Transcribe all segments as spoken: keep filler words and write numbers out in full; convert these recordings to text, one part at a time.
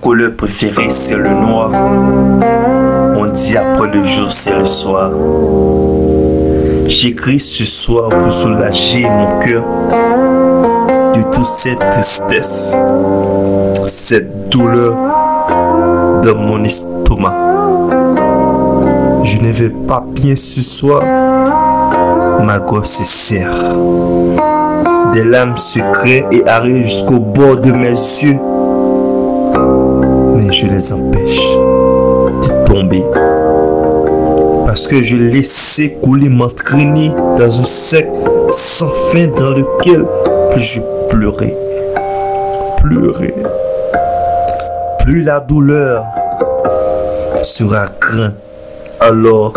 Couleur préférée, c'est le noir. On dit après le jour, c'est le soir. J'écris ce soir pour soulager mon cœur de toute cette tristesse, cette douleur dans mon estomac. Je ne vais pas bien ce soir, ma gorge se serre. Des larmes se créent et arrivent jusqu'au bord de mes yeux. Mais je les empêche de tomber. Parce que je laissais couler, m'entraîner dans un cercle sans fin dans lequel plus je pleurais, pleurais, plus la douleur sera grande. Alors,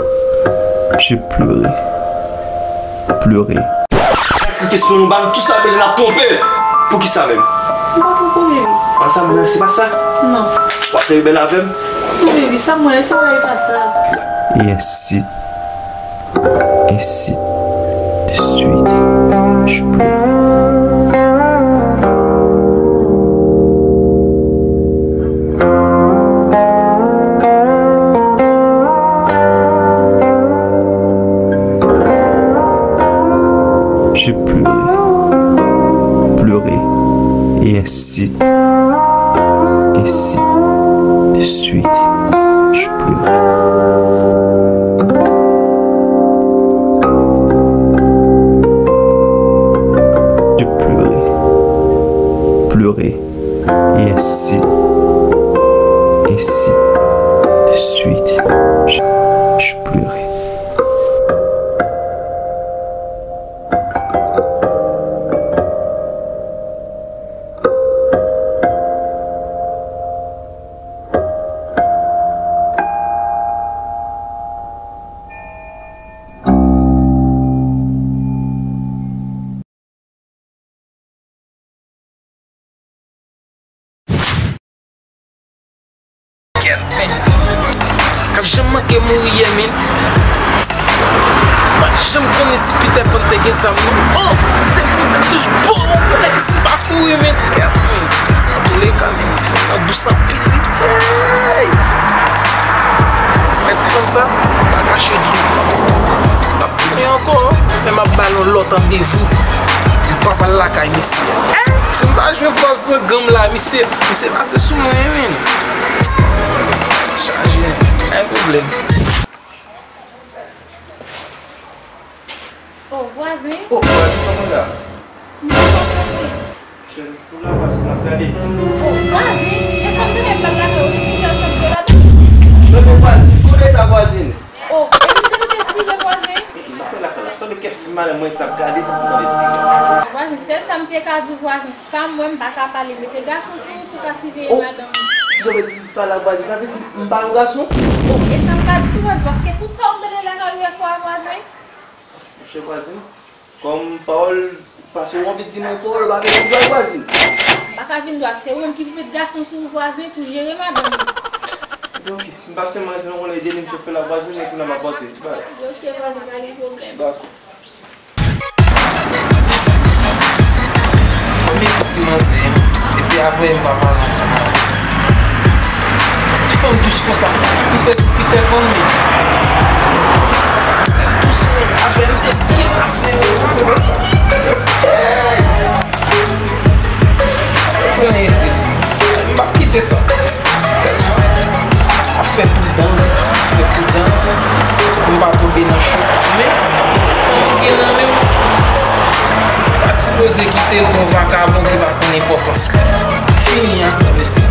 je pleurais, pleurais. Sakrifis pou nou ba m tout sa bezwen, n ap twonpe. Poukisa menm? M pa twonpe w, baby. An sa, mwen, se pa sa? Non. W ap fè rebèl avè m? Non, baby, sa mwen, se pa sa. Et ainsi, ainsi de suite, je pleurais. Je pleurais, pleurais, et ainsi, ainsi de suite, je pleurais. Je pleurais, pleurais. Et ainsi, ainsi de suite. Je, je pleurais. Kèt, men. K ap janm manke mouri yè, men. M pa t janm konnen si Peter Pan te gen zam, non. Oh, se fou, katouch bon, nèg, si m pa kouri, men. Kèt, men. Antouleka, men, ti fanm nan dous anpil, wi. Hey! Men ti fanm sa, pa kache di w. M ap tounen ankò, men m ap ba l yon lòt randevou. M p ap al lakay misye. Eh, si m pa jwenn vwazan gang la, misye, misye pase sou mwen, men. Chaje, pa gen pwoblèm. Oh, vwazen? Oh, vwazen, kòman w la? M pa konprann. Cheri, pou la pase, n ap gade. Oh, vwazen, e sa m tande m pral lakay ou, ki kè sa m te la. Tande vwazin, kote sa vwazin? Oh, e m tande tire vwazen. M pa pral lakay la, sanble kè fi malè mwen t ap gade sa m tande tire. Vwazen, sèl sa m te ka di w vwazen, sa m wè m pa ka pale, mete gason sou ou pou ka siveye madanm ou. Kijan w vle di pale ak vwazen, sa vle di m pa yon gason? Oh, e sa m ka di tou vwazen, paske tout sa w m tande lakay ou yèswa vwazen. Monchè vwazen, kòm pawòl pase w anvi di m yon pawòl, w pa vin dwòl vwazen. M pa ka vin dwòl, se ou menm ki pou met gason sou ou vwazen pou jere madanm ou. Ok, m p ap sèlman ret nan konnen ede li, m sot fè la vwazen, men kounye a m ap pati. Bay. Ok vwazen, pa gen pwoblèm. Dakò. Fanmi ti manzè, epi apre m pa pale ansanm avè l. Ti fanm dous konsa, Peter, Peter Pan li. Dous avè m te byen pase, m pa konsa. Hey! Pran ede. M p ap kite sa. Sèlman, ap fè pridan, fè pridan, pou m pa tonbe nan chou. Men, fò m gen nan men m. Pa sipoze kite l pou yon vakabon ki pa konn enpòtans li. Fini a sa, mesye.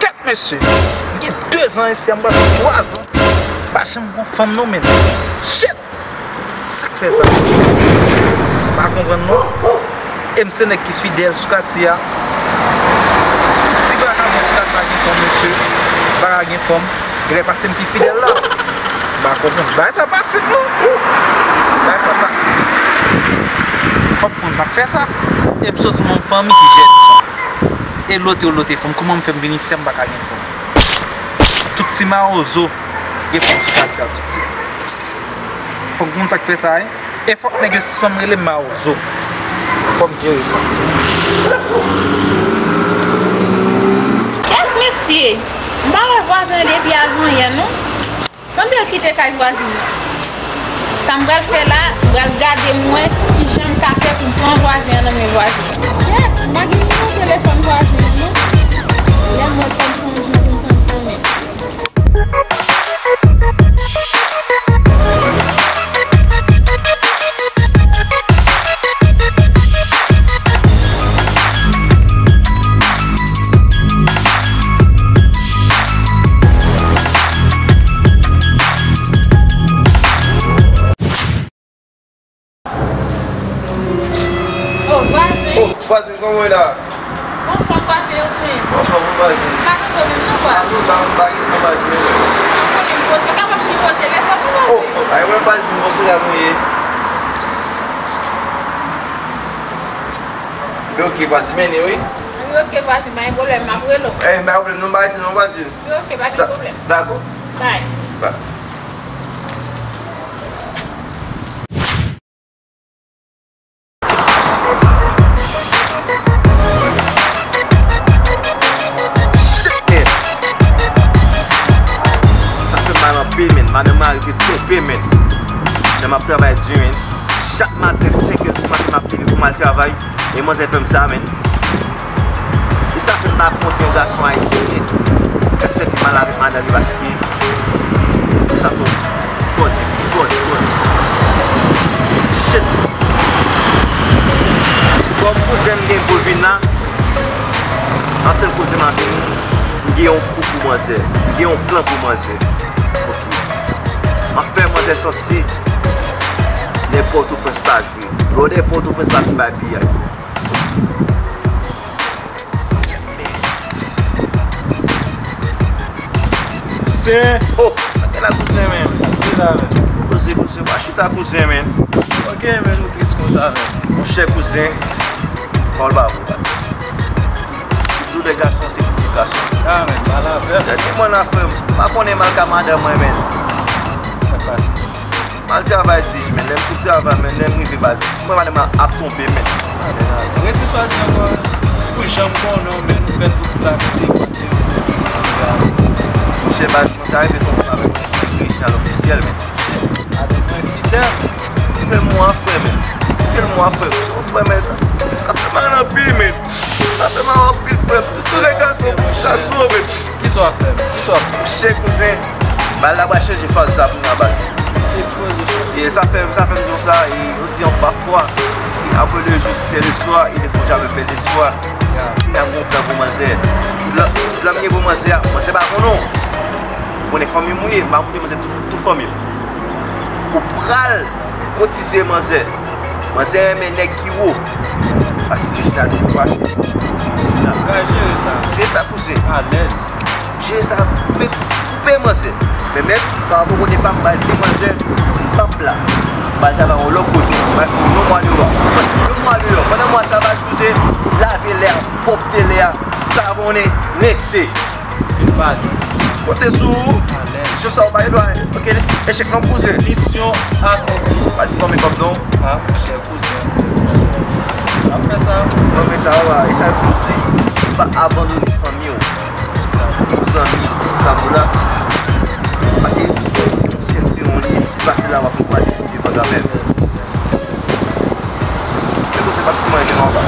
Kèt, mesye. M gen de zan isi a, m pral fè twa zan. Pa janm gon fanm non, men. Shit! Sa k fè sa? M pa konprann non. E m se nèg ki fidèl sou katye a. Tout ti vakabon sou katye a gen fanm, mesye. M pa ka gen fanm. Genlè pase m ki fidèl la. M pa konprann. Bagay sa pasib non. Bagay sa pasib. Fòk konn sa k fè sa. E m soti nan yon fanmi ki jèn. E lote yo lote fanm. Kòman m fè m vin isi a, m pa ka gen fanm? Tout ti mawozo gen fanm sou katye a, tout ti. Fòk konn sa k fè sa, wi. E fòk nèg yo sispann rele m mawozo. Fò m jere sa. Kèt mesye, m pa wè vwazen an depi avan yè non. Sanble l kite kay vwazin nan. Sa m pral fè la, m pral gade m wè kijan m ka fè pou m pran vwazen an nan men vwazen an. Kèt, m pa gen nimewo telefòn vwazen an non. Lè m wè telefòn vwazen an, m konn konnen. Oh, vwazen. Oh, vwazen, kòman w ye la? Anfòm, vwazen, ou byen? Anfòm, wi, vwazen. Pa gen pwoblèm non, vwazen. Ah, non, pa, pa gen pwoblèm, vwazen. Mwen konnen m poze, ou kapab nimewo telefòn ou, vwazen? Oh, ay, mwen, vwazen, bon, se la nou ye. Li oke, vwazen, mennen, wi. Li oke, vwazen, pa gen pwoblèm, m ap rele w. Eh, pa gen pwoblèm, non, pa rete non, vwazen. Li oke, pa gen pwoblèm. Dakò. Bye. Bye. Shit, man. Sa fè mal anpil, man. Madanm mwen rive twonpe, man. Jan m ap travay di, man. Chak maten, senk è di maten, m ap leve pou m al travay. E manzè fè m sa, man. E sa fè m pa kontre yon gason ayisyen. Èske fi mal avèk madanm li paske sa fè m twò di, twò di, twò di. Shit. Kòm kouzen m gen pou l vin la, antan kouzen m ap vini, m gen yon kou pou manzè. M gen yon plan pou manzè. Ok. M ap fè manzè santi lè Pòtoprens pa jwe. Lè Pòtoprens pa vin bay piyay. Kouzen. Oh, gade la kouzen, men. Kouzen la, men. Poze, kouzen, pa chita kouzen, men. Ok, men nou tris konsa, men. Monchè kouzen, pawòl pa pou baz. Tout doulè gason, se pou tout gason. Ah, men, pa la, men. Gade mwen la, frè m. Pa konnen mal ka madanm mwen, men. Sa k pase? M al travay di, men lè m sot travay, men lè m rive baz, m wè madanm nan ap twonpe, men. Redi swa di ankò, pou jan m konnen w, men nou fè tout sa ki te kote w. Monchè baz, mwen sa rive twonpe m avèk yon Reginald ofisyèl, men. Monchè, madanm mwen fidèl. Li fè l mou a frè, men. Li fè l mou a frè. Ou frè, men, sa, sa fè mal anpil, men. Sa fè mal anpil, frè m. Tout lè gason, gason, men. Kisa w ap fè? Kisa w ap fè? Monchè kouzen, bal la pral chanje faz la pou nou baz. Ekspoze. E sa fè, sa fè m di w sa, e yo di an pafwa, e après le jour, c'est le soir, il ne faut jamais perdre espoir. Ya. Kounye a m gen yon plan pou manzè. Plan, plan m gen pou manzè a, manzè pa konnen w. Ou konnen fanmi m ou ye, m pa montre manzè tout, tout fanmi m. Ou pral kotize manzè. Manzè renmen nèg ki wo. Paske Reginald te pase. Reginald. Ka jere sa. Jere sa, kouzen. Alèz. Jere sa, koupe, koupe manzè. Men menm, pa rapò kote pa m, m pral di manzè, m p ap la. M pral travay yon lòt kote. M pral fè yon mwa deyò. Yon mwa deyò. Pandan mwa sa, m pral kouzen, lave lè a, pwòpte lè a, savonnen, rense. Fin pale. Konte sou ou. Alèz. Misyon sa ou pa gen dwa. Ok, echèk nan kouzen. Misyon akonpli. Pa di konbyen kòb non. Ah, monchè, kouzen. Ap fè sa. Mwen fè sa, wa. E sa yo toujou di, pa abandone fanmi w. Sa. Pou zanmi, pou zanmi la. Paske si yon sentiwon li, si pase la, w ap kwaze pou devan kanmenm. Men kouzen pa t siman rete nan anba.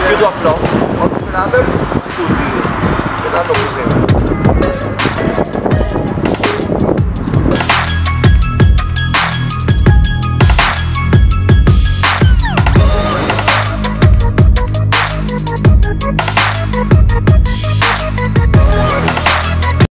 Yo dwa flan. Mwen kouzen la menm. Yo dwa flan kouzen.